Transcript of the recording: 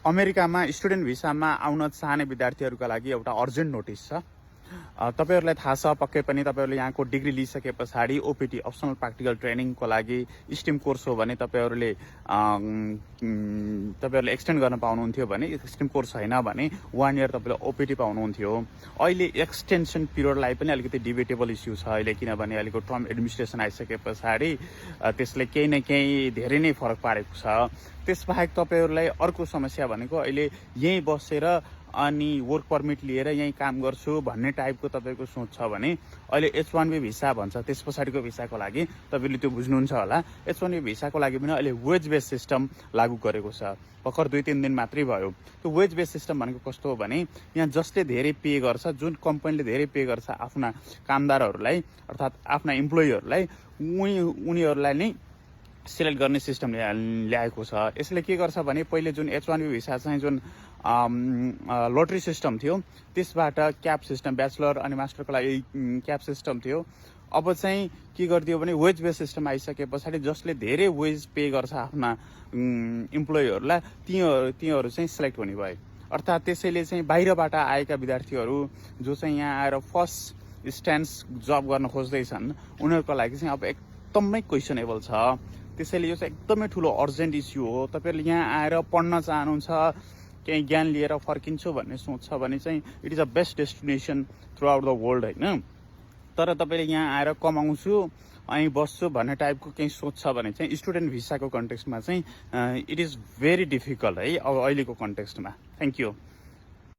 अमेरिकामा स्टुडेन्ट भिसामा आउन चाहने विद्यार्थीहरूका लागि एउटा अर्जेन्ट नोटिस छ। तपाईहरुलाई थाहा छ पक्कै पनि तपाईहरुले यहाँको डिग्री लिइसके पछाडि ओपीटी अप्सनल प्र्याक्टिकल ट्रेनिङको लागि स्टिम कोर्स हो भने तपाईहरुले एक्सटेन्ड गर्न पाउनुहुन्थ्यो भने, स्टिम कोर्स छैन भने 1 इयर तपाईले ओपीटी पाउनुहुन्थ्यो। अहिले एक्सटेन्सन पिरियडलाई पनि अलिकति डिबेटेबल इस्यु छ अहिले, किनभने अहिलेको ट्रम्प एडमिनिस्ट्रेसन आइसके पछाडि त्यसले केही न केही धेरै नै फरक पारेको छ। त्यसबाहेक तपाईहरुलाई अर्को समस्या भनेको अहिले यही बसेर अनि वर्क परमिट लिएर यही काम गर्छु भन्ने टाइपको तपाईको सोच छ भने अहिले H1B भिसा भन्छ, त्यस पछाडिको भिसाको लागि तपाईले त्यो बुझ्नुहुन्छ होला। H1B भिसाको लागि पनि अहिले वेज बेस सिस्टम लागू गरेको छ। भर्खर 2-3 दिन मात्रै भयो। त्यो वेज बेस सिस्टम भनेको कस्तो हो भने यहाँ जसले धेरै पे गर्छ, जुन कम्पनीले धेरै पे गर्छ आफ्ना कामदारहरूलाई अर्थात् आफ्ना इम्प्लोइहरूलाई, उनीहरूलाई नै सिलेक्ट गर्ने सिस्टम ल्याएको छ। यसले के गर्छ भने पहिले जुन H1B भिसा चाहिँ जुन लोटरी सिस्टम थियो, त्यसबाट क्याप सिस्टम, ब्याचलर अनि मास्टरको लागि क्याप सिस्टम थियो। अब चाहिँ के गरिदियो भने वेज बेस सिस्टम आइसके पछाडि जसले धेरै वेज पे गर्छ आफ्ना इम्प्लोइहरूलाई तीहरू चाहिँ सिलेक्ट हुने भए। अर्थात् त्यसैले चाहिँ बाहिरबाट आएका विद्यार्थीहरू जो चाहिँ यहाँ आएर फर्स्ट स्ट्यान्स जब गर्न खोज्दैछन् उनीहरूको लागि चाहिँ अब एकदमै क्वेसनेबल छ। त्यसैले यो चाहिँ एकदमै ठुलो अर्जेन्ट इस्यु हो। तपाईहरुले यहाँ आएर पढ्न चाहनुहुन्छ, केही ज्ञान लिएर फर्किन्छु भन्ने सोच छ भने चाहिँ it is a best destination through out the world हैन। तर तपाईले यहाँ आएर कमाउँछु अनि बस्छु भन्ने टाइपको केही सोच छ भने चाहिँ स्टुडेन्ट भिसाको कन्टेक्स्टमा चाहिँ इट इज भेरी डिफिकल्ट है अब अहिलेको कन्टेक्स्टमा। Thank you.